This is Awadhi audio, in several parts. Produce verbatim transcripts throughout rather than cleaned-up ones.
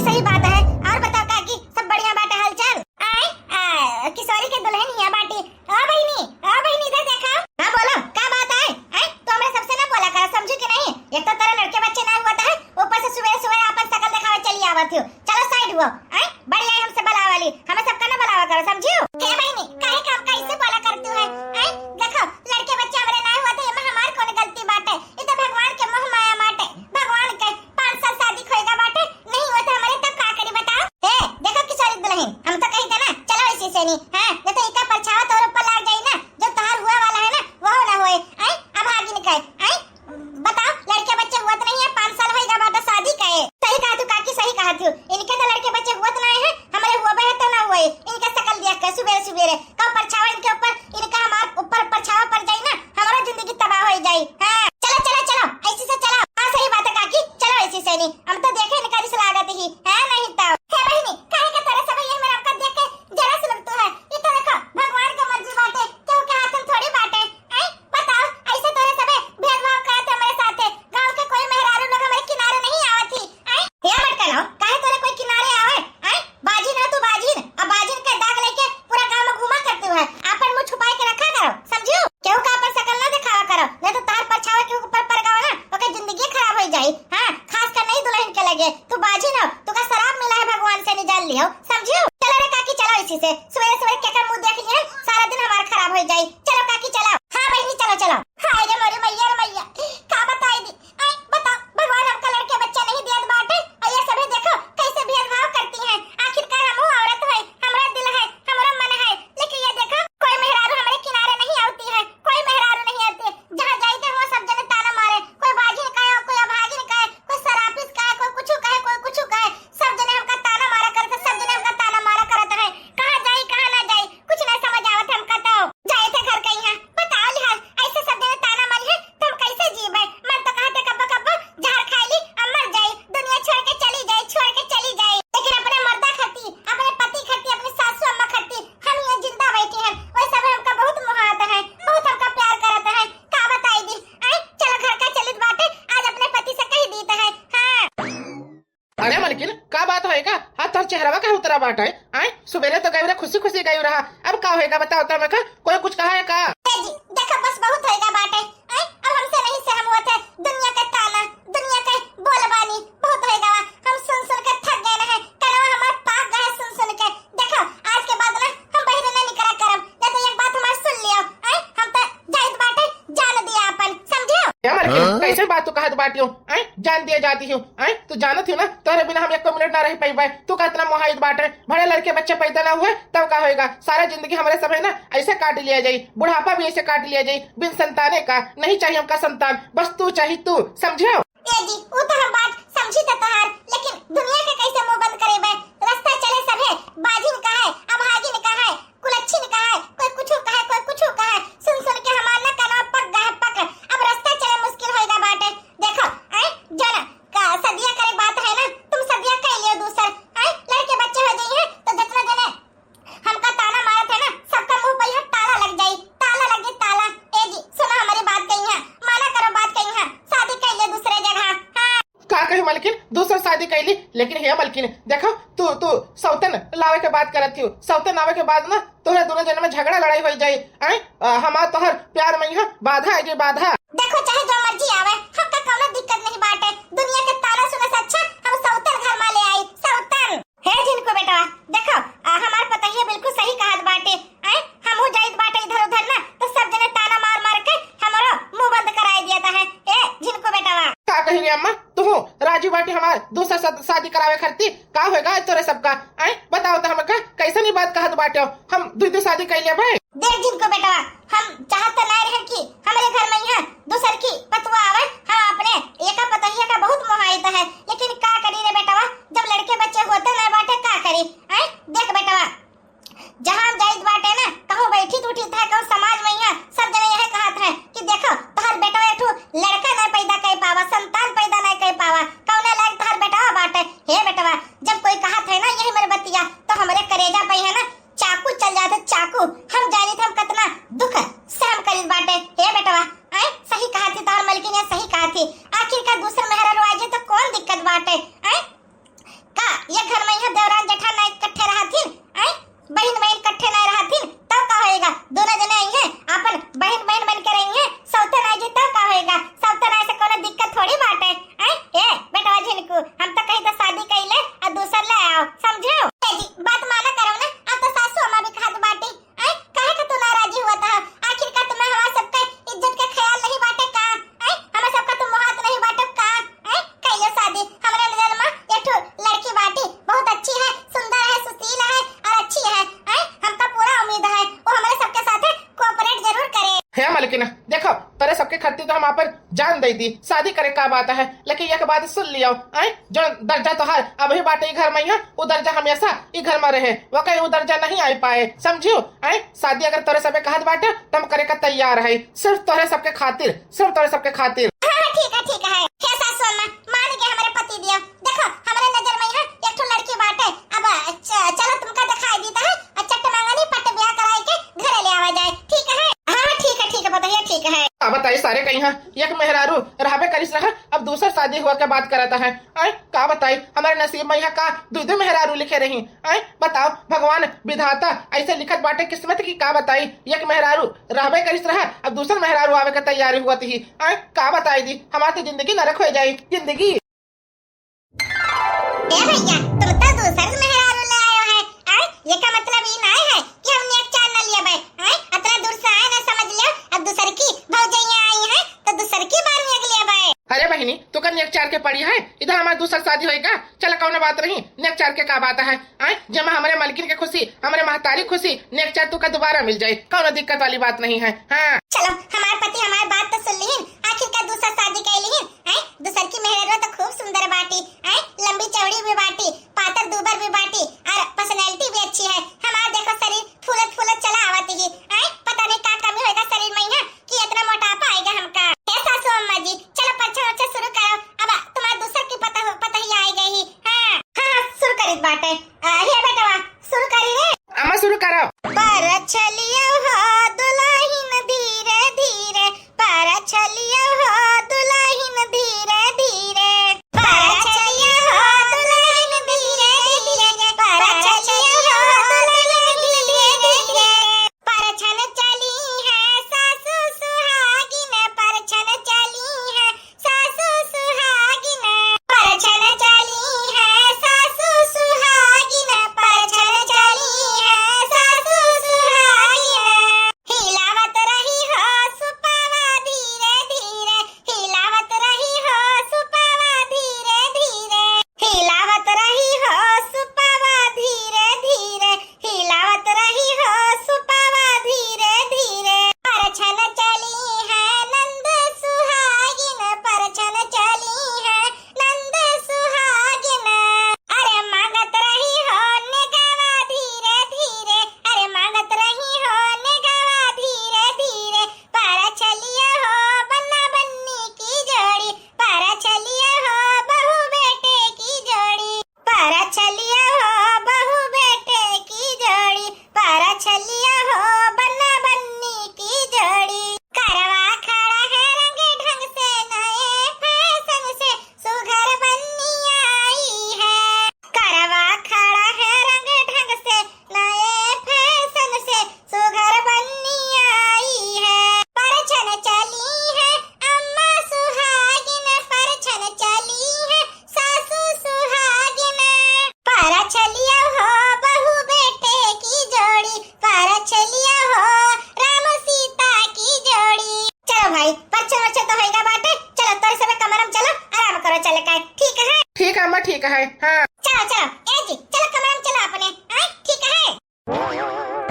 सही बात है। और बताओ काकी, सब बढ़िया बाटे हालचाल? आए, आ, किशोरी के दुल्हन हिया बाटी। ओ बहिनी, ओ बहिनी, इधर देखा। हाँ, बोलो, का बात है? आए, तू हमरे सबसे ना बोला करा, समझू कि नहीं? एक तो तेरे लड़के बच्चे ना हुआ है, ऊपर से सुबह सुबह आपन शकल दिखावे चली आवत हो। चलो side हुओ। आए, बड़ी आई हमसे बलावे वाली, हमें सबका ना बलावा करो, समझू? ए बहिनी, काहे का, कैसे बोला करती है? आए, देखो, लड़के बच्चे हमरे ना हुआ तो एमा हमार कौन गलती बाटे? ई तो भगवान के मोह माया बाटे। भगवान के पाँच साल शादी खोएगा बाटे, नहीं हुआ तो हमरे तब का करी बताओ? ए, देखो किशोरी दुल्हन, हम तो कही था ना, चलो इसी से नहीं, हाँ, नहीं तो इका परछावा तोर ऊपर लाग जाई ना, जो तोहार हुआ वाला है ना, वो ना होए। आए, अभागिन के, आए, बताओ, लड़के बच्चे हुआ तो नहीं है, पाँच साल होएगा बाटे शादी का है। सही कहा तू काकी, सही कहा तू, इनके तो लड़के बच्चे हुआ तो नहीं है, हमरे हुआ बहे तो ना हुए, इनके शकल दिया के सुबेरे सुबेरे, का परछावा इनके ऊपर, इनका हमार ऊपर परछावा पड़ जाई ना, हमारा जिंदगी तबाह हो जाई। हाँ, चलो, चलो, चलो, ऐसी से चलो। हाँ, सही बात है काकी, चलो ऐसी से नहीं। हम तो देखे इनका रिस लागत ही, है नहीं तो। हे बहिनी, काहे के तोरे सब ये मेरा का देख के जरा से लगतू है? ये तो देखो, भगवान के मर्जी बाटे, केहू के हाथ में थोड़ी बाटे। हैं? बताओ, ऐसे तोरे सबे भेदभाव करत हमरे साथे। गांव के कोई मेहरारू लोग हमरे किनारे नहीं आवत ही। हैं? हे मटकनो, काहे तोरे कोई किनारे आवे? हैं? बाजिन हो तू बाजिन, अब बाजिन के दाग लेके पूरा गांव में घूमा करते हुए आपन मुंह छुपाए के रखा करो, समझियो? केहू का अपन शकल ना दिखावा करो, नहीं तो तार परछावा केहू के ऊपर पड़ गवा ना, ओकर जिंदगी खराब हो जाई। हाँ, खास कर नहीं दुल्हन के लगे, तू बाजिन हो, तू का शराब मिला है भगवान से, नहीं जान लियो, समझियो? चलो रे काकी, चलो इसी से, सवेरे सवेरे केकर मुंह देख लिए, सारा दिन हमार खराब हो जाई। चलो काकी, चलो। हाँ बहिनी, चलो, चलो। हाय रे मोरी मैया रे मैया, का बताई दी, आय, बताओ, भगवान हमका लड़के बच्चा नहीं दियत बाटे, और ये सभी देखो कैसे भेदभाव करती हैं। आखिरकार हमहू औरत है, हमरा दिल है, हमरा मन है, लेकिन ये देखो कोई मेहरारू हमरे किनारे नहीं आवती है, कोई मेहरारू नहीं आती। जहाँ जाई थे वहाँ सब जने ताना मारे, कोई बाजिन कहे, कोई अभागिन कहे, कोई सरापिस कहे, कोई कुछ कहे, कोई कुछ कहे, सब जने हमका ताना मारा करत है, सब जने हमका ताना मारा करत है। कहाँ जाई, कहाँ ना जाई, कुछ नहीं समझ आवत हमका तो। जाए थे घर कहीं है, बताओ लिहाज, ऐसे सब जने ताना मारी है, तो हम कैसे जीबे? मन तो कहते कब्बो कब्बो जहर खाई ली और मर जाई, दुनिया छोड़ के चली जाई, छोड़ के चली जाई। लेकिन अपने मर्दा खाती, अपने पति खाती, अपने सासू अम्मा खाती हम यहाँ जिंदा बैठे हैं। वैसे भी हमका बहुत मोहात है, बहुत हमका प्यार करत है। का बताई दी? आए, चलो घर का चलित बाटे, आज अपने पति से कही दीत है। हाँ। अरे मलकिन, का बात होएगा? हाँ, तोर चेहरवा का उतरा बाटे? आए, सुबेरे तो गई रहा, खुशी खुशी गई रहा, अब का होएगा बताओ तो? मैं का कोई कुछ कहा है का? ए जी, देखो बस बहुत होएगा बाटे। आए, अब हमसे नहीं सहम हुआ थे दुनिया के ताना, दुनिया के बोलबानी, बहुत होएगा। हम सुन सुन के थक गए हैं, कनवा हमार पाक गए सुन सुन के। देखो, आज के बाद ना हम बहिरे ना निकरा करब, नहीं तो एक बात हमार सुन लियो। आए, हम तो जाइत बाटे जान दिया अपन, समझियो? क्या मलकिन, हाँ? कैसे बात तू कहत बाटियो? आए, जान दिया जाती हूँ। आए, तू जानत हो ना, तोहरे बिना हम एको मिनट ना रह पाइबे। तू का इतना मोहाइत बाटे? भले लड़के बच्चे पैदा ना हुए, तब का होएगा? सारा जिंदगी हमरे सब है ना, ऐसे काट लिया जाई, बुढ़ापा भी ऐसे काट लिया जाई, बिन संताने का। नहीं चाहिए हमका संतान, बस तू चाहिए तू, समझियो? ए जी, ऊ तो हम बात समझी त तोहार, लेकिन दुनिया के कैसे मुंह बंद करेबे? रास्ता चले सभे, बाजिन का है, अभागिन का है, कुलच्छिन का है, कोई कुछो का है, कोई कुछो का है। सुन सुन के हमार ना कनवा पक गए पक। अब रास्ता चले मुश्किल होइगा बाटे। देखो, आए, जो ना का सदिया करे बात है ना, तुम सदिया कर लियो दूसर। आए, लड़के बच्चे हो जाइए तो जितना जने हमका ताना मारत है ना, सबका मुंह पर यहाँ ताला लग जाई, ताला लग जाई, ताला। ए जी, सुनो हमारी बात कही है, माना करो बात कही है, शादी कर ले दूसरे जगह। हाँ। का कही मलकिन, दूसर शादी कर ली, लेकिन हे मलकिन, देखो, तू, तू सौतन लावे के बात करत थी, सौतन लावे के बाद ना तोहरे दोनों जने में झगड़ा लड़ाई हो जाई। आए, आ, हमार तोहर प्यार में यहाँ बाधा आएगी, बाधा। देखो, चाहे जो मर्जी आवे, हमका कौनो दिक्कत नहीं बाटे। दुनिया के ताना सुने से अच्छा हम सौतन घर में ले आई, सौतन। हे झिनको बेटवा, देखो, आ, हमार पतहिया बिल्कुल सही कहत बाटे। आए, हमहू जाइत बाटे इधर उधर ना, तो सब जने ताना मार मार के हमारो मुंह बंद कराए दिया था है। ए झिनको बेटवा। का कही रे अम्मा, तू राजी बाटी हमार दूसर साथ शादी करावे खरती? का होएगा आज तोरे सबका? आए, बताओ तो हमका, कैसे नहीं बात कहत बाटे हो? हम दुई दुई शादी कर लेबे। देख झिनको बेटवा, हम चाहत तो नहीं रहन कि हमरे घर में यहाँ दूसर की पतवा आवे। हम अपने एका पतहिया का बहुत मोहाइत है, लेकिन का करी रे बेटवा, जब लड़के बच्चे होते नहीं बाटे, का करी? आए, देख बेटवा, जहाँ हम जाइत बाटे ना, कहूँ बैठित उठित है, कहूँ समाज में यहाँ सब जने यह कहत है कि देखो, तोहर बेटवा एक ठो लड़का नहीं पैदा कर पावा, संतान पैदा नहीं कर पावा, कौने लायक तोहर बेटवा बाटे? हे बेटवा, जब कोई कहत है ना यही मेरे बतिया, तो हमरे करेजा पे है ना चाकू चल जाते, चाकू। हम जानी थे हम कितना दुख सहम करित बाटे। हे बेटवा, आए, सही कहा थी तोहर मलकिन, ये सही कहा थी। आखिर का दूसर मेहरारू आ जाए तो कौन दिक्कत बाटे? आए, का तो हम आपन जान दे दी, शादी करे का बात है, लेकिन एक बात सुन लियो, आए, जो दर्जा तोहार अबही बाटे ई घर में है, उ दर्जा हमेशा ई घर में रहे, वके उ दर्जा नहीं आइ पाए, समझियो? आए, शादी अगर तोरे सबे कहत बाटे, तो हम करे का तैयार है, सिर्फ तोरे सबके खातिर, सिर्फ तोरे सबके खातिर। हाँ, हाँ, ठीक है, ठीक है। हे सासू अम्मा, मान गए हमारे पति दिया। देखो, हमारे नजर में यहाँ एक ठो लड़की बाटे, अब च-, चलो तुमका दिखाई दी तो है, और चट्ट मांगनी पट्ट ब्याह कराए के घरे ले आवा जाए, ठीक है? हाँ, हाँ, ठीक है, ठीक है, बताइए, ठीक है। अब बताई सारे कहीं, हाँ, एक मेहरारू रहबे करिस रहा, अब दूसर शादी हुआ के बात करत है। आय, का बताई, हमारे नसीब में यहाँ का दुइ दुइ मेहरारू लिखे रही। आय, बताओ, भगवान विधाता ऐसे लिखत बाटे किस्मत की, का बताई, एक मेहरारू रहबे करिस रहा, अब दूसर मेहरारू आवे के तैयारी हुआ थी। आय, का बताई दी, हमार तो जिंदगी नरक हो जाई, जिंदगी। ए भैया, तुम तो दूसर मेहरारू ले आयो है। आय, ये का मतलब ई नाय है कि हम नेक चार न लिया बे। आय, अतना दूर से आए ना, समझ लियो, अब दूसर की भौजैया आई है, तो दूसर की बार नेक लिया बे। अरे बहिनी, तू का नेक चार के पड़ी है? इधर हमार दूसर शादी होएगा, चल कौनो बात नहीं, नेक चार के का बात है? आय, जेमा हमरे मलकिन के खुशी, हमरे महतारी खुशी, नेक चार तू का दोबारा मिल जाए, कौनो दिक्कत वाली बात नहीं है। हाँ। चलो, हमार पति हमार बात तो सुन लिहिन, आखिर का दूसर शादी कर लिहिन। आय, दूसर की मेहररुआ तो खूब सुंदर बाटी, आय, लंबी चौड़ी भी बाटी, पातर दूबर भी बाटी, और personality भी अच्छी है। हमार देखो शरीर फूलत फूलत चला आवत ही, आय, पता नहीं का कमी होएगा शरीर में यहाँ कि इतना मोटापा आएगा हमका। हे सासू अम्मा जी, चलो परछन उरछन शुरू करो, अब तुम्हार दूसर की पतह-, पतहिया आई गई। हाँ, हाँ, हाँ, शुरू करी बाटे। आ, हे बेटवा, शुरू करी रे। अम्मा, शुरू करो। परछलिया हो दुलहिन धीरे धीरे, परछलिया हो दुलहिन धीरे धीरे, परछलिया हो दुलहिन धीरे धीरे, परछलिया हो दुलहिन धीरे धीरे। परछन चली है सासू सुहागिन, परछन चली है सासू सुहागिन, परछन चली है सासू सुहागिन, परछन चली है सासू सुहागिन। हिलावत रही हो सुपवा धीरे धीरे, हिलावत रही हो सुपवा धीरे धीरे, हिलावत रही हो सुपवा धीरे धीरे, हिलावत रही हो सुपवा धीरे धीरे। परछन चली है नंद सुहागिन, परछन चली है नंद सुहागिन। अरे मांगत रही हो नेगवा धीरे धीरे, अरे मांगत रही हो नेगवा धीरे धीरे। परछलिया हो बन्ना बन्नी की जोड़ी, परछलिया हो बहू बेटे की जोड़ी, परछलिया हो बहू बेटे की जोड़ी, परछलिया हो बन्ना बन्नी की जोड़ी। करवा खड़ा है रंग ढंग से नए fashion से सुघर बन्नी आई है। करवा खड़ा है रंग ढंग से नए fashion से सुघर बन्नी आई है। परछन चली है अम्मा सुहागिन, परछन चली है सासू सुहागिन। परछलिया हो बहू बेटे की जोड़ी, परछलिया हो राम सीता की जोड़ी। चलो भाई, परछन वरछन तो होइगा बाटे, चलो तोरे सबे कमरम चलो, आराम करो चल के, ठीक है? ठीक है अम्मा, ठीक है, हाँ। चलो, चलो, ए जी, चलो कमरम चलो अपने, आय, ठीक है?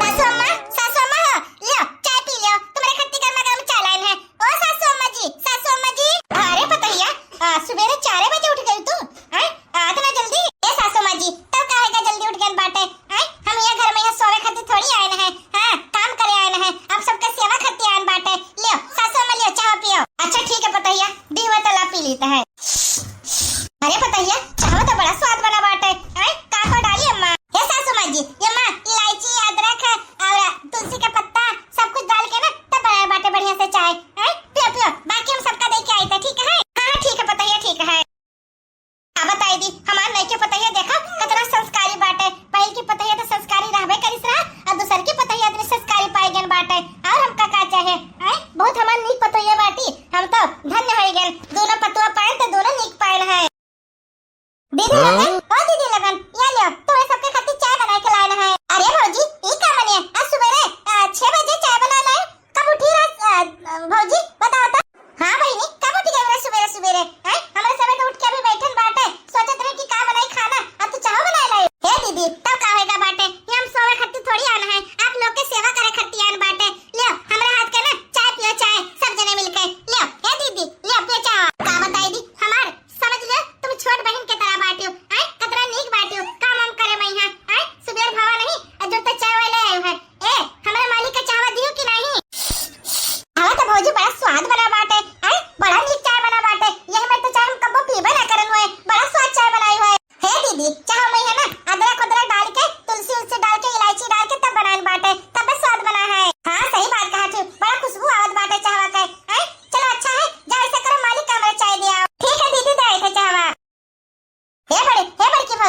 सासू अम्मा, सासू अम्मा हो, लियो, चाय पी लियो, तुम्हारे खत्ती गर्मा गर्म चाय लाइन है। ओ सासू अम्मा जी, सासू अम्मा जी। अरे पतोहिया, आ, सुबेरे चारे बजे उठ गई तू, हैं? आ, इतना जल्दी? ए सासू अम्मा जी, तब का होइगा जल्दी उठ गए बाटे, हैं? हम यहाँ घर में यहाँ सोवे खातिर थोड़ी आए हैं, हाँ, काम करे आए हैं, आप सबके सेवा खातिर आए बाटे। लियो, सासू अम्मा लियो, चाय पियो। अच्छा ठीक है पतोहिया, दी हुआ तो ला पी लेता है। अरे पतोहिया, चाहो तो बड़ा स्वाद बना बाटे। आय, का का डाली अम्मा? हे सासू माँ जी, ये अम्मा, इलायची, अदरक है और तुलसी का पत्ता, सब कुछ डाल के ना तब बनाए बाटे बढ़िया से चाय। आय, पियो पियो, बाकी हम सबका दे के आई थे, ठीक है? हाँ हाँ ठीक है पतोहिया, ठीक है। अब बताई दी, हमार नई के पतोहिया देखा कितना संस्कारी बाटे। पहल की पतोहिया तो संस्कारी रहबे करिस रहा और दूसर की पतोहिया इतनी संस्कारी पाई गन बाटे। और हमका का चाहे? आय, बहुत हमार नीक पतोहिया बाटी, हम तो धन्य हो गन। दोनों पतोहिया पाए तो दोनों नीक पाए है। दीदी हाँ? लगन, ओ दीदी लगन, या लियो, तुम्हें सबके खातिर चाय बनाए के लाए हैं। अरे भौजी, ई का मने? आज सुबेरे, आ, छह बजे चाय बना लाए। कब उठी रहा, आ, भौजी, बताओ तो। हाँ बहिनी, कब उठी गई रहा सुबेरे सुबेरे? हैं? हमरे समय तो उठ के अभी बैठन बाटे, सोचत रहे कि का बनाई खाना, अब तो चाहो बनाए लाए। हे दीदी, तब का होएगा बाटे? ये हम सोवे खातिर थोड़ी आन है, आप लोग के सेवा करे खातिर आन बाटे। लियो, हमरा हाथ के ना चाय पियो, चाय, सब जने मिलके। लियो, हे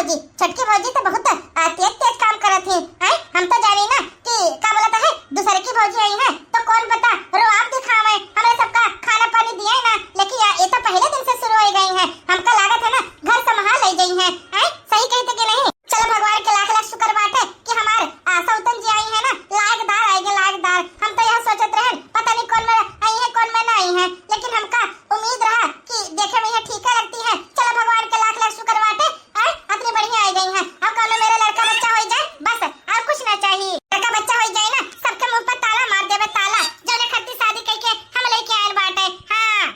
जी, छोटकी भौजी तो बहुत, आ, तेज तेज काम करत ही। हैं? हम तो जानी ना कि का बोलत है, दूसरे की भौजी आई है तो कौन पता रोआब दिखावे, हमरे सबका खाना पानी दिए ना। लेकिन या, ये तो पहले दिन से शुरू हो गई है, हमका लागत है ना घर संभाल ले गई है। हैं? सही कहते कि नहीं? चलो भगवान के लाख लाख शुक्र बाटे कि हमार, आ, सौतन जी आई है ना, लायकदार आई है, लायकदार। हम तो यह सोचत रहन पता नहीं कौन में आई है, कौन में ना आई है, लेकिन हमका उम्मीद रहा कि देखे में यह ठीक लगती है। चलो भगवान के लाख लाख शुक्र बाटे, हैं? अतनी बढ़िया आई गई है। अब कौनो मेरे लड़का बच्चा हो जाए, बस और कुछ ना चाहिए। लड़का बच्चा हो जाए ना, सबके मुंह पर ताला मार देवे, ताला। जौने खातिर शादी कइके हम लेके आयल बाटे। हाँ।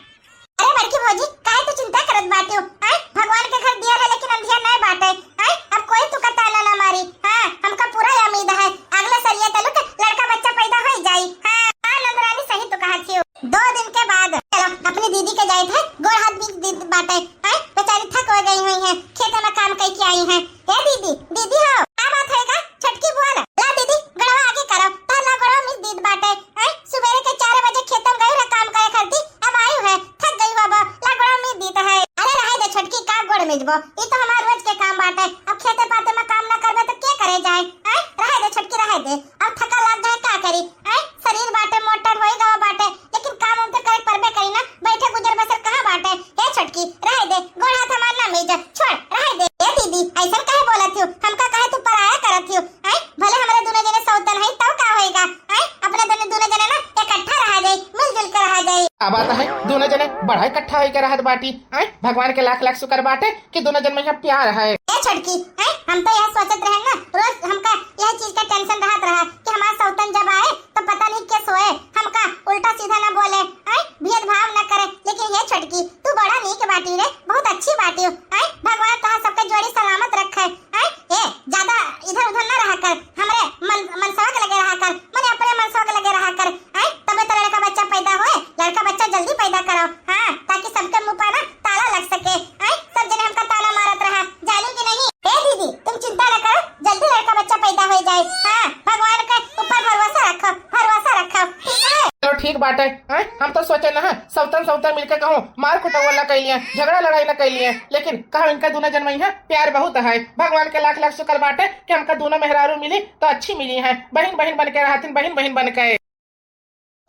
अरे बड़की भौजी, काहे तू चिंता करत बाटियो? हैं? भगवान के घर दिया है लेकिन अंधिया नहीं बाटे। हैं? अब कोई तुका ताना ना मारी। हाँ, हमका पूरा उम्मीद है, अगले सरिया तलुक लड़का बच्चा पैदा हो जाई। हाँ, हाँ नंदरानी, सही तो कहा थियो। दो दिन के बाद चलो अपनी दीदी के जाए थे, गोड़ हाथ भी दीद बाटे। हैं? बेचारी थक हो गई हुई है, खेते में काम कई के आई है। हे दीदी, दीदी हो, का बात होएगा? छोटकी बोल, ला दीदी, गड़वा आगे करो, तहला गड़वा मिस दीद बाटे। हैं? सुबेरे के चार बजे खेतन गई रहे काम करे खातिर, अब आयु है, थक गई बाबा, ला गड़वा मिस दीत है। अरे रहे दे छोटकी, का गोड़ मिजबो, ई तो हमार रोज के काम बाटे। अब खेते पाते में काम ना करबे तो के करे जाए? हैं? रहे दे छोटकी, रहे दे, अब थका लग जाए का करी? हैं? शरीर बाटे मोटर होई गवा बाटे, लेकिन काम हम तो करे परबे करी ना, बैठे गुजर बसर कहाँ बाटे? हे छोटकी, रहे दे, गोड़ हाथ हमार ना मिज, छोड़, रहे दे। ए दीदी, ऐसन काहे बोलत हियो? हमका काहे तू पराया करत हियो? हैं? भले हमरे दोनों जने सौतन है, तब का होएगा? हैं? अपने दोनों, दोनों जने ना इकट्ठा रहा जाए, मिलजुल के रहा जाए। का बात है, दोनों जने बड़ा इकट्ठा होके रहत बाटी। हैं? भगवान के लाख लाख शुक्र बाटे कि दोनों जन में यहाँ प्यार है। ए छोटकी, हैं? हम तो यह सोचत रहे ना, रोज हमका यह चीज का टेंशन रहत रहा कि हमार सौतन जब आए तो पता नहीं के सोए, हमका उल्टा सीधा ना बोले, हैं? भेदभाव ना करे। लेकिन ये छोटकी, तू बड़ा नीक बाटी रे, बहुत अच्छी बाटी हो, हैं? भगवान तोहार सबके जोड़ी सलामत रखे, हैं? ए, ज्यादा इधर उधर ना रहा कर, हमरे मन, मनसवा के लगे रहा कर, मने अपने मनसवा के लगे रहा कर, हैं? तबे तो लड़का बच्चा पैदा होए, लड़का बच्चा जल्दी पैदा करो, हाँ, ताकि सबके मुंह पर ना ताला लग सके। हैं? सब जने हमका ताना मारत रहा, जानी कि नहीं? ए दीदी, तुम चिंता न करो, जल्दी लड़का बच्चा पैदा हो जाए। हाँ, भगवान के ऊपर भरोसा रखो, भरोसा रखो, ठीक है? चलो ठीक बाटे। हैं? हम तो सोचे ना, सौतन सौतन मिलके कहूँ मार कुटवा ना कैलिए, झगड़ा लड़ाई ना कैलिए, लेकिन कहा इनका दोनों जन में है प्यार बहुत है। भगवान के लाख लाख शुक्र बाटे कि हमका दोनों मेहरारू मिली तो अच्छी मिली है, बहिन बहिन बन के रहतिन, बहिन बहिन बन के।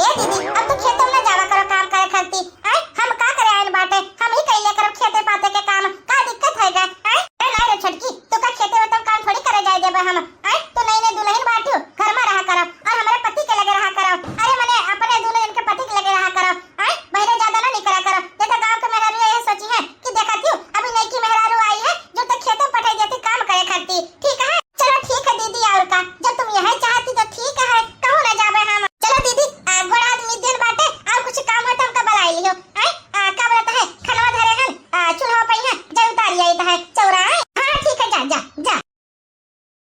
ए दीदी, अब तू खेतों में जावा करो काम करे खाती, आय? हम का करे आइन बाटे, हम ही कइले करब खेते पाते के काम, का दिक्कत है गा, आय? अरे नहीं रे छोटकी, तू का खेते में तुम काम थोड़ी करे जाए देबे हम, आय? तू नई नई दुल्हन बाटियो, घर में रहा करो, और हमारे पति के लगे रहा करो, अरे मने अपने दोनों जन के पति के लगे रहा करो, आय? बहरे ज्यादा ना निकला करो, ये तो गांव के मेहरारू ये सोची है कि देखा क्यों अभी नई की मेहरारू आई है, जो तो खेते में पठाई देती काम करे खाती, ठीक है? चलो ठीक है दीदी, और का, जब तुम यही चाहती तो ठीक है, कहूँ ना जाबे हम। चलो दीदी, आ, गोड़ हाथ मिस देन बाटे, और कुछ काम हो तो हमका बुलाई लियो। आय? आ, का बोलत है, खनवा धरे हन, आ, चूल्हा पे है, जा उतारी आई तो है, चौरा है। हाँ ठीक है, जा, जा, जा।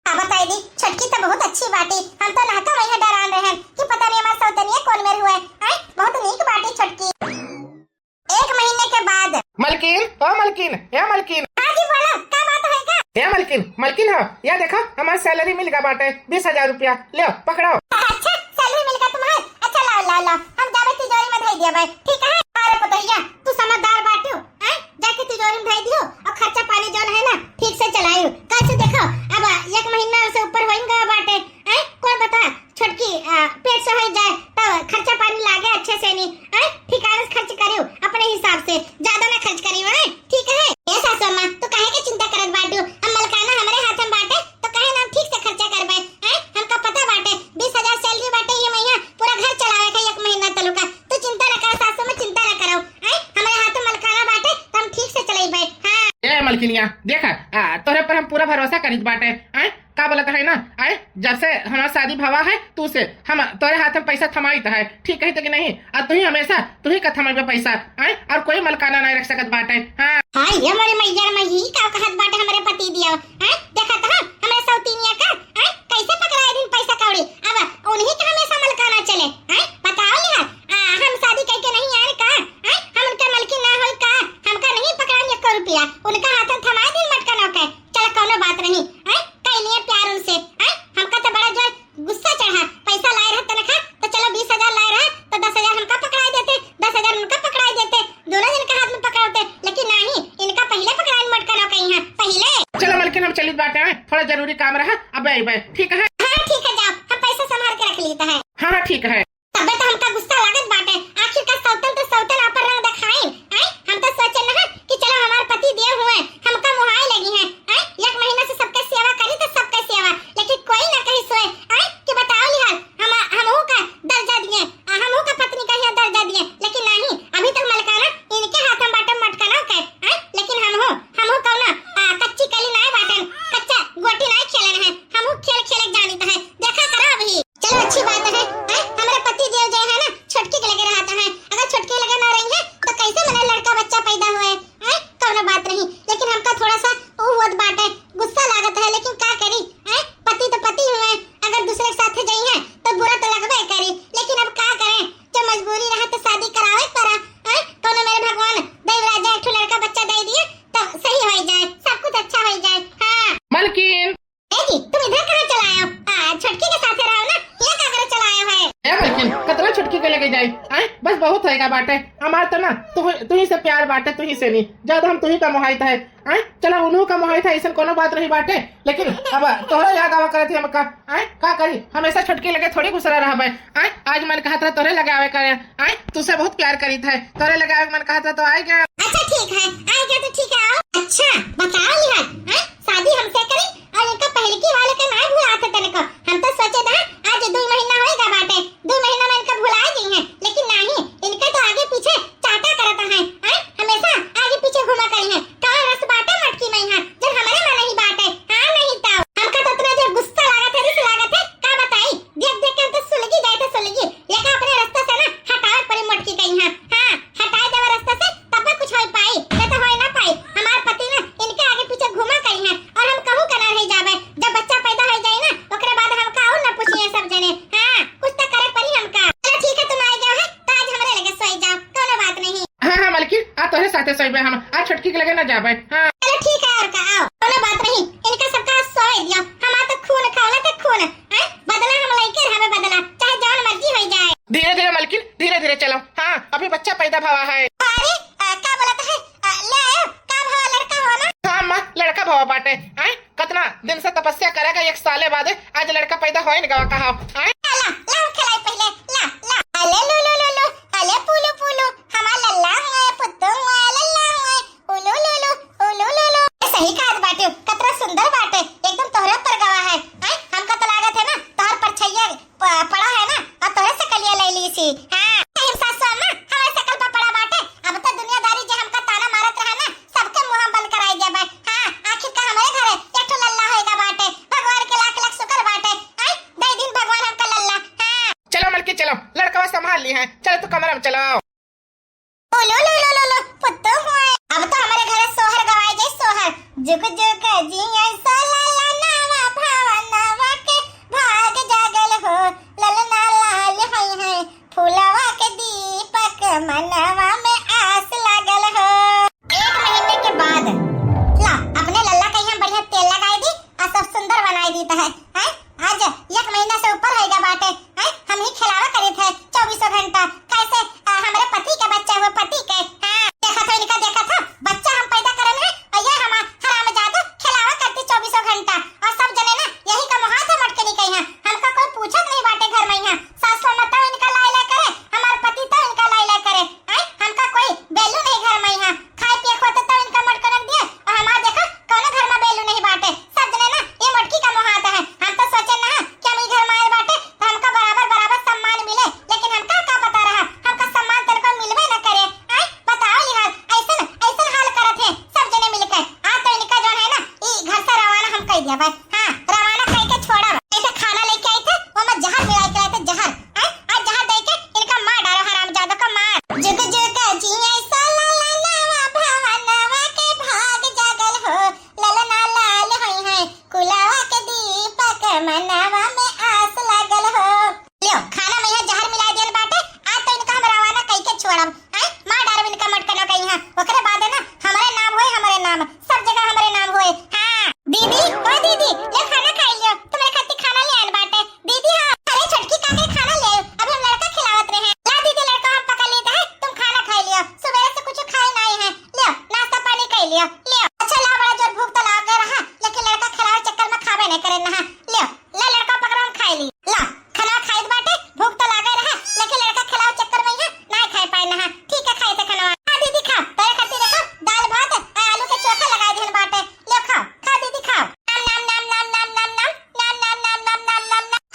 आ, बताई दी, छोटकी तो बहुत अच्छी बाटी, हम तो नहका वही डरान रहन कि पता नहीं हमार सौतनिया कौन मेर हुए। आय? बहुत नीक बाटी छोटकी। एक महीने के बाद। मलकिन, ओ मलकिन, ए मलकिन। हाँ जी, बोलो, का बात है का? ए मलकिन, मलकिन हो, या देखो, हमार salary मिल गा बाटे, बीस हजार रुपया, लो, पकड़ो। अच्छा, salary मिल गा तुम्हार? अच्छा, लाओ, लाओ, लाओ, हम जाबे तिजोरी में धई दिया भाई, ठीक है? अरे पतोहिया, तू समझदार बाटियो, हैं? जाके तिजोरी में धई दियो और खर्चा पानी जौन है ना, ठीक से चलाइयो। कैसे देखो, अब एक महीना से ऊपर होइन गा बाटे, हैं? कौन बता, छोटकी, आ, पेट से हो जाए, तो खर्चा पानी लागे अच्छे से नहीं, हैं? ठिकाने से खर्च करियो, अपने हिसाब से, ज्यादा ना खर्च करियो, हैं? ठीक है? ए सासू अम्मा, तू काहे के चिंता करत बाटू? अब मलकाना हमरे हाथ में बाटे, तो काहे ना हम ठीक से खर्चा करबे, हैं? हमका पता बाटे, बीस हजार salary बाटे ये महीना, पूरा घर चलावे का एक महीना तलुका। तू चिंता ना कर सासू अम्मा, चिंता ना करो, हैं? हमरे हाथ में मलकाना बाटे, तो हम ठीक से चलेबे, हाँ। ए मलकिनिया, देखा, आ, तोरे पर हम पूरा भरोसा करित बाटे, हैं? का बोलत है ना, आय, जब से हमार शादी भवा है, तू से हम तोरे हाथ में पैसा थमाइत है, ठीक कही तो कि नहीं? और तू ही हमेशा, तू ही का थमाइबे पैसा, आय, और कोई मलकाना नहीं रख सकत बाटे। हाँ। हाय, ये मोरे मैया रे, मैं ही का कहत बाटे हमरे पति दिया, हैं? देखा तो हमरे सौतीनिया का, हैं? कैसे पकड़ाए दिन पैसा कौड़ी, अब उन्हीं का हमेशा मलकाना चले, हैं? बताओ लिहा, आ, हम शादी करके नहीं आए का, हैं? हम उनका मलकिन ना होई का, हमका नहीं पकड़ाए एक रुपया, उनका हाथ में थमाए दिन मटका नौके। चल, कौनो बात नहीं, हैं? कई लिए प्यार उनसे, हैं? हमका तो बड़ा जोर गुस्सा चढ़ा, पैसा लाए रहा तनखा, तो चलो बीस हजार लाए रहा, तो दस हजार हमका पकड़ाए देते, दस हजार उनका पकड़ाए देते, दोनों जन के हाथ में पकड़ाते, लेकिन नहीं, इनका पहले पकड़ाए मटका नौके यहाँ, पहले। चलित बाटे, थोड़ा जरूरी काम रहा, अब अइबे, ठीक है? हाँ, ठीक है, जाओ, हम पैसा संभाल के रख लीत है। हाँ, हाँ, ठीक है। तबे तो हमका गुस्सा लागत बाटे, आखिर का सौतन तो सौतन आपन रंग देखाइन, आय? हम तो सोचे ना कि चलो हमार पति देव हुए, हमका मोहाए लगी हैं, आय? एक महीना से सबके सेवा करी तो सबके सेवा, लेकिन कोई ना कही सोए, आय? कि बताओ लिहाल, हम, हमहू का दर्जा दिए, आ, हमहू का पत्नी का यहाँ दर्जा दिए, लेकिन नहीं, अभी तक मलकाना इनके हाथ में बाटे मटकना के, आय? लेकिन हमहू, हमहू कौनो, आ, कच्ची कली नाय बाटन, कच्चा गोटी नाय खेलन है, हमहू खेल खेले जानित है, देखा करा अभी। चलो अच्छी बात है, हैं? हमरे पति देव जो है ना, छोटकी के लगे रहत है। अगर छोटकी के लगे ना रही है, तो कैसे मने लड़का बच्चा पैदा हुए, हैं? कौनो बात नहीं, लेकिन हमका थोड़ा सा ऊ होत बाटे, गुस्सा लागत है, लेकिन का करी, हैं? पति तो पति हुए, अगर दूसरे के साथे जाई है, तो बुरा तो लगबे करी, लेकिन अब का करें, जब मजबूरी रहे तो शादी करावे के पड़ा, हैं? कौनो मेरे भगवान देवराजा एक ठो लड़का बच्चा दे दिए, तो सही हो जाए, सब कुछ अच्छा हो जाए। हाँ। मलकिन, ए जी, तुम इधर कहाँ चला आयो? आ, छोटकी के साथे रहो ना, ये का करे चला आयो है? ए मलकिन, कतना छोटकी के लेके जाई? आय, बस बहुत होएगा बाटे। हमार तो ना, तू, तू ही से प्यार बाटे, तू ही से नहीं। ज्यादा हम तू ही का मोहाइत है। आय, चला उन्हों का मोहाइत है, ऐसन कोनो बात नहीं बाटे। लेकिन अब तोहरा याद आवा करत है हमका। आय, का करी? हमेशा छोटकी लगे थोड़ी गुसरा रहबे। आय, आज मन कहत रहा तोहरे लगे आवे करे। आय, तू से बहुत प्यार करीत है। तोहरे लगे आवे के मन कहत रहा तो आए गया। अच्छा ठीक है, आए गया तो ठीक है, आओ। अच्छा, बताओ लिहाल, आय, शादी हमसे करी? और इनका पहलकी वाले के नाय भुलात है तनिको। हम तो सोचे था आज दो महीना होएगा बाटे, दो महीना में इनका भुला गई है, लेकिन नहीं, इनका तो आगे पीछे चाटा करत है, हैं? हमेशा आगे पीछे घूमा करी है। कौन रस बाटे मटकी में यहाँ, जो हमारे में नहीं बाटे? हाँ, नहीं तो हमका तो इतना जो गुस्सा लागत है, रिस लागत है, का बताई? देख देख के हम तो सुलगी जाए थे, सुलगी। ये का अपने रास्ता से ना हटावे पड़ी मटकी कहीं, हाँ, हाँ, हटाए देवा रास्ता से, तब कुछ हो पाई, नहीं तो हो ना पाई। हमार पति ना इनके आगे पीछे घूमा कहीं है, और हम कहूँ का ना रह जाबे। जब बच्चा पैदा हो जाए ना, ओकरे बाद हमका और ना पूछिए सब जने। हाँ, कुछ तो करे पड़ी हमका। चलो ठीक है, तुम आ गए हो, तो आज हमरे लगे सोई जाओ, कोनो बात नहीं। हाँ, हाँ, मलकिन, आ तोहरे साथे सोइबे हम, आ छोटकी के लगे ना जाबे। हाँ। चलो ठीक है, और का, आओ, कोनो बात नहीं, इनका सबका सोए दियो, हमार तो खून खौलत है खून, हैं? बदला हम लइके रहबे बदला, चाहे जौन मर्जी हो जाए। धीरे धीरे मलकिन, धीरे धीरे चलो। हाँ, अभी बच्चा पैदा भवा है। अरे, आ, का बोलत है? आ, ले आयो, का भवा, लड़का हुआ ना? हाँ अम्मा, लड़का भवा बाटे। आय, कतना दिन से तपस्या करेगा, एक साले बाद आज लड़का पैदा होए न गवा कहा। आय। ला, ला, हम खिलाई पहले, ला, ला। अले लू लू लू लू, अले पुलू पुलू, हमार लल्ला हुए, पुत्तू हुए, लल्ला हुए, उलू लू लू, उलू लू लू। ए, सही कहत बाटे, कतना सुंदर बाटे, एकदम तोहरे पर गवा है। आय, हमका तो लागत है ना, तोहर परछैया प-, पड़ा है ना, और तोहरे से कलिया ले ली सी। हाँ, हम सासू अम्मा, हमारे शकल पर पड़ा बाटे। अब तो दुनियादारी जे हमका ताना मारत रहा ना, सबके मुंह बंद कराई देबे। हाँ, आखिर का हमारे घरे एक ठो लल्ला होएगा बाटे। भगवान के लाख लाख शुक्र बाटे। आय, दे दिन भगवान हमका लल्ला। हाँ। चलो मलकिन, चलो, लड़कवा संभाल ली है। चलो तू कमरा में चलो। ओ लो लो लो लो लो, पुत्तो हुआ। अब तो हमारे घर सोहर गवाए जाए, सोहर। जुग जुग जिया सोला ललनावा भवनवा के भाग जागल हो, ललना लाल होई है, फूलवा के दीपक मनवा में आस लागल हो। एक महीने के बाद ला अपने लल्ला के यहाँ बढ़िया तेल लगाई दी और सब सुंदर बनाई दी है, हैं? आज एक महीना से ऊपर होइगा बाटे, हैं? हम ही खिलावा करित है चौबीसों घंटा। कैसे? आ, हमरे पति के बच्चा हुए, पति के। हाँ, देखा था इनका, देखा था, बच्चा हम पैदा करन है और ये हमार हरामजादू खिलावा करती चौबीसों घंटा। और सब जने ना यही का मुहात है मटकनी के यहाँ। हमका कोई पूछत नहीं बाटे घर में यहाँ। सासू अम्मा तो इनका लाई लाई करे, हमार पति तो इनका लाई लाई करे। आय, हमका कोई value नहीं घर में यहाँ। खाए पिए खोते तो इनका मटकनक दिए और हमार देखा कौनो घर में value नहीं बाटे। सब जने ना ये मोटकी का मोहात है। हम तो सोचे ना कि हम ई घर में आए बाटे तो हमका बराबर बराबर सम्मान मिले, लेकिन हमका का पता रहा, हमका सम्मान तनको मिलबे न करे। आय, बताओ लिहाल, ऐसन ऐसन हाल करत है सब जने मिलकर। आ तो इनका जौन है ना, ई घर से रवाना हम कह दिया भाई। हाँ, रवाना कह के छोड़ब। ऐसे खाना लेके आई थे, वो में जहर मिला के लाए थे, जहर। आय, आज जहाँ देखे इनका मार डालो हरामजादों का मार। जुग जुग जिए सोला ललनावा भवनवा के भाग जागल हो, ललना लाल होई है, कुलावा के दीपक मनवा में आस लागल हो। लियो, खाना में यहाँ जहर मिला दियल बाटे, आज तो इनका हम रवाना कई के छोड़ब। आय, मार डालब इनका मटकनो के यहाँ, ओकरे बाद है ना, हमारे नाम होए, हमारे नाम, सब जगह हमारे नाम होए। हाँ। दीदी, ओ दीदी, नहा, लियो, ले लड़का पकड़ो, हम खाए ली। ला, खाना खाइत बाटे, भूख तो लागे रहा, लेकिन लड़का खिलाओ चक्कर में यहाँ ना खाए पाए नहा। ठीक है, खाए थे खाना। हाँ दीदी, खा, तोरे खातिर देखो, दाल भात आ आलू के चोखा लगाए देन बाटे। लियो खाओ, खा दीदी, खाओ। नाम, नाम, नाम, नाम।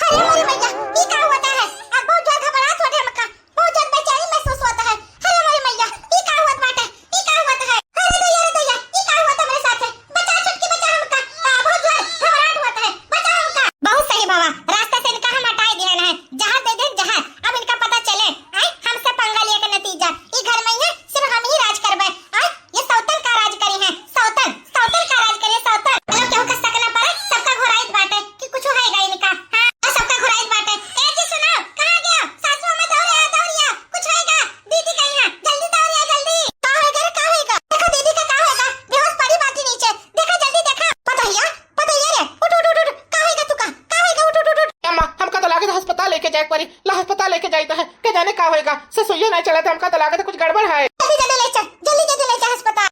अरे मोरी मैया, ई का हुआ है? अब बहुत ज्यादा घबराहट होत है हमका, बहुत ज्यादा बेचैनी महसूस होत है। अरे मोरी मैया, ई का हुआ बाटे? ई का हुआ है? अरे दैया, अरे दैया, ई का हुआ हमरे साथे? बचा छोटकी, बचा हमका। आ, बहुत जोर घबराहट होत है, बचा हमका। बहुत सही बाबा, रास्ता से इनका हम हटाए दिहन है। जहर दे देन, जहर। अब इनका पता चले, आय, हमसे पंगा लिए के नतीजा। ई घर में ये सिर्फ हम ही राज करबे। आय, ये सौतन का राज करी है, सौतन, सौतन का राज करी है, सौतन। चलो, केहू का शक ना पड़े, सबका घुराइत बाटे कि कुछ होएगा इनका। हाँ, और सबका घुराइत बाटे। ए जी सुनो, कहाँ गया? सासू अम्मा दौड़िया, दौड़िया, कुछ होएगा? दीदी कहीं है, जल्दी दौड़िया, जल्दी। का होएगा रे, का होएगा? देखो दीदी का का होएगा, बेहोश पड़ी बाटी नीचे। देखो जल्दी देखो। पतोहिया, पतोहिया रे, उठ, उठ, उठ, उठ। का होएगा तू का? का होएगा? उठ, उठ, उठ, उठ। अम्मा, हमका तो लागत है अस्पताल लेके जाए के पड़ी। ला अस्पताल लेके जाइत है, के जाने का होएगा। ससुइये नहीं चलत है, हमका तो लागत है कुछ गड़बड़ है। जल्दी, जल्दी ले चल, जल्दी, जल्दी ले चल अस्पताल।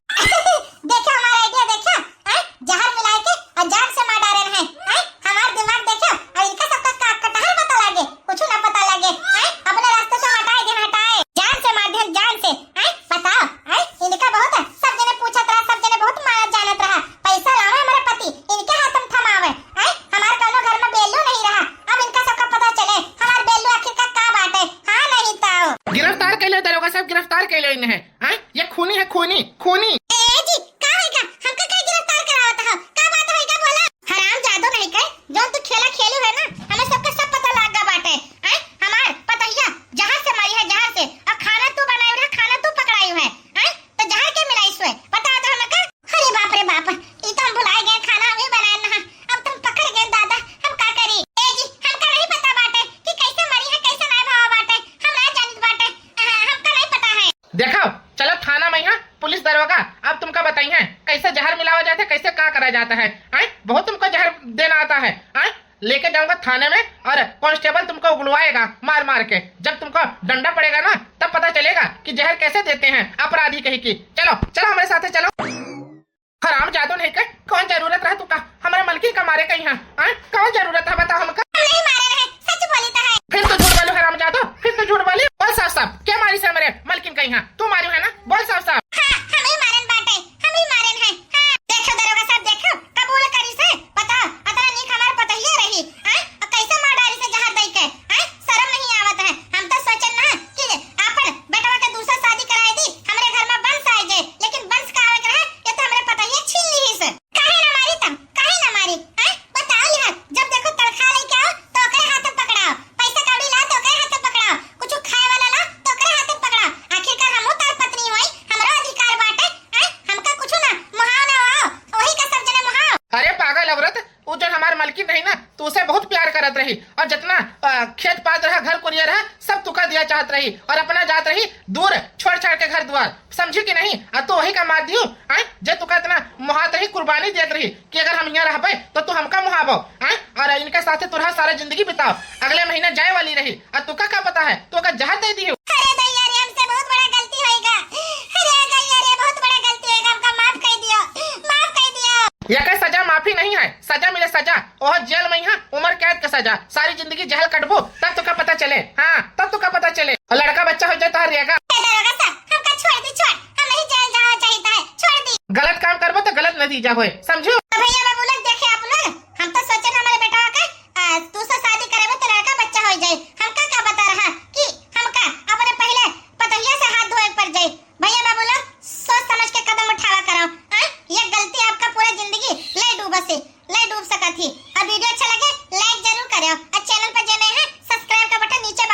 देखो हमारा idea, देखो, हैं? जहर मिलाए के और जान से मार डारे हैं, हैं? हमार दिमाग देखो, और इनका सबका का कटहल पता लागे, कुछ ना पता लागे, हैं? अपने रास्ते से हटाए देन, हटाए, जान से मार देन, जान से, हैं? बताओ, हैं? इनका बहुत है, सब जने पूछत रहा, सब जने बहुत मानत जानत रहा, पैसा लावे हमारे पति, इनके हाथ में थमावे, हैं? हमार कौनो घर में value नहीं रहा, अब इनका सबका पता चले, हमार value आखिर का, का बाटे, हाँ नहीं तो। गिरफ्तार कर लो दरोगा साहब, गिरफ्तार कर लो इन्हें। हैं? ये खूनी है, खूनी, खूनी। ए जी, का होइगा? हमका काहे गिरफ्तार करावत हो? का बात होइगा बोला? हरामजादो नहीं कहे, जौन तू खेला खेलू है ना, हमें सबका सब पता लाग गा बाटे। हैं? हमार पतोहिया जहर से मरी है, जहर से। और खाना तू बनायू रहा, खाना तू पकड़ायू है। हैं? तो जहर के मिलाइस है? बता तो हमका। अरे बाप रे बाप, ई तो हम भुलाए गए, खाना हम ही बनाए ना। अब तुम पकड़ गए दादा, हम का करी? ए जी, हमका नहीं पता बाटे कि कैसे मरी है, कैसे नहीं भावा बाटे, हम ना जानित बाटे। हाँ, हमका नहीं पता है। देखो, चलो थाना में यहाँ पुलिस दरोगा, अब तुमका बताई है कैसे जहर मिलावा जाता है, कैसे का करा जाता है। आय, बहुत तुमको जहर देना आता है। आय, लेके जाऊंगा थाने में और कांस्टेबल तुमको उगलवाएगा मार मार के। जब तुमको डंडा पड़ेगा ना, तब पता चलेगा कि जहर कैसे देते हैं अपराधी कहीं की। चलो, चलो हमारे साथ चलो। हरामजादो नहीं के, कौन जरूरत रहा तू का हमारे मलकिन का मारे कहीं? हाँ, आय, कौन जरूरत है बताओ हमका? हम नहीं मारे रहे, सच बोली तो है। फिर तो झूठ बोलो हरामजादो, फिर तो झूठ बोली। बोल साफ साफ, क्या मारी से हमारे मलकिन कहीं? हाँ, तू मारी है ना, बोल साफ साफ। हाँ, हम ही मारन बाटे, हम ही मारन है। हाँ, देखो दरोगा साहब, देखो, कबूल करी से, बताओ, अतना नीक हमार पतोहिया रही, हाँ, और कैसे मार डारी से जहर दई के, हाँ, शर्म नहीं आवत है। हम तो सोचन ना कि आपन बेटवा के दूसरा शादी कराए दी, हमरे घर में वंश आए जे, लेकिन वंश का आवे के रहे, ये तो हमरे पतोहिया छीन ली से। काहे ना मारी तम, काहे ना मारी, हाँ, बताओ लिहा, जब देखो तनख्वाह लेके आओ, तो ओकरे हाथ पकड़ाओ, पैसा कौड़ी ला, तो ओकरे हाथ पकड़ाओ, कुछ खाए वाला ला, तो ओकरे हाथ पकड़ाओ। आखिरकार हमहू तार पत्नी होई, हमरो अधिकार बाटे, हैं? हमका कुछ ना, मुहाव ना हो, वही का सब जने मुहाव। अरे पागल औरत, उ जो हमार मलकिन रही ना, तो उसे बहुत प्यार करत रही, और जितना, अ, खेत पात रहा, घर कुरिया रहा, सब तुका दिया चाहत रही, और अपना जात रही दूर, छोड़ छाड़ के घर द्वार, समझी कि नहीं? आ तो वही का मार दियो, आय, जे तुका इतना मुहात रही, कुर्बानी देत रही, कि अगर हम यहाँ रहबे, तो तू हमका मुहाबो, हैं? और इनके साथे तोरा सारा जिंदगी बिताओ। अगले महीना जाए वाली रही, और तुका का पता है, तू का जहर दे दियो। अरे दैया रे, हमसे बहुत बड़ा गलती होइगा। अरे दैया रे, बहुत बड़ा गलती होइगा, हमका माफ कर दियो, माफ कर दियो। ये का सजा माफी नहीं है, सजा मिले सजा। ओह जेल में यहाँ उम्र कैद का सजा, सारी जिंदगी जेल कटबो, तब तुका पता चले। हाँ, तब तुका पता चले। और लड़का बच्चा हो जाए तो हर रहेगा। ए दरोगा साहब, हमका छोड़ दी, छोड़, हम नहीं जेल जावा चाहिए है, छोड़ दी। गलत काम करबो तो गलत नतीजा होए, समझो। तो भैया बाबू लोग, देखे आप लोग, हम तो सोचन हमारे बेटा के, आ, दूसरा शादी करेबे तो लड़का बच्चा हो जाए। हमका का पता रहा कि हमका अपने पहले पतोहिया से हाथ धोए पड़ जाए। भैया बाबू लोग, सोच समझ के कदम उठावा करो। हाँ, ये गलती आपका पूरा जिंदगी ले डूबा से, ले डूब सकत ही। और video अच्छा लगे, like जरूर करो, और channel पर जे नए हैं, subscribe का button नीचे